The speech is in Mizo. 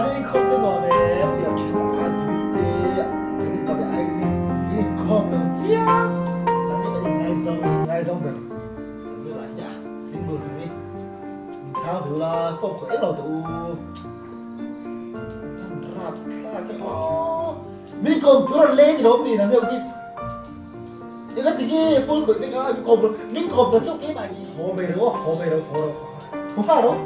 Zan inkhawm te nuam em? Ui a then a dui te kan in pave ai in in inkhawm lo chiang. Nang hi kan inngaizawng inngaizawng ber ber lah hi a single ber hi min chhang ve ula form khawih em lo teh u. An rap thlak e aw. Min kawm tur an leng ni lawm ni nang deuh hi. Eng a ti nge phone khawih vek a min kawm min kawm ta chauh keimah hi. Haw mai ro haw mai ro thaw ro haw ro.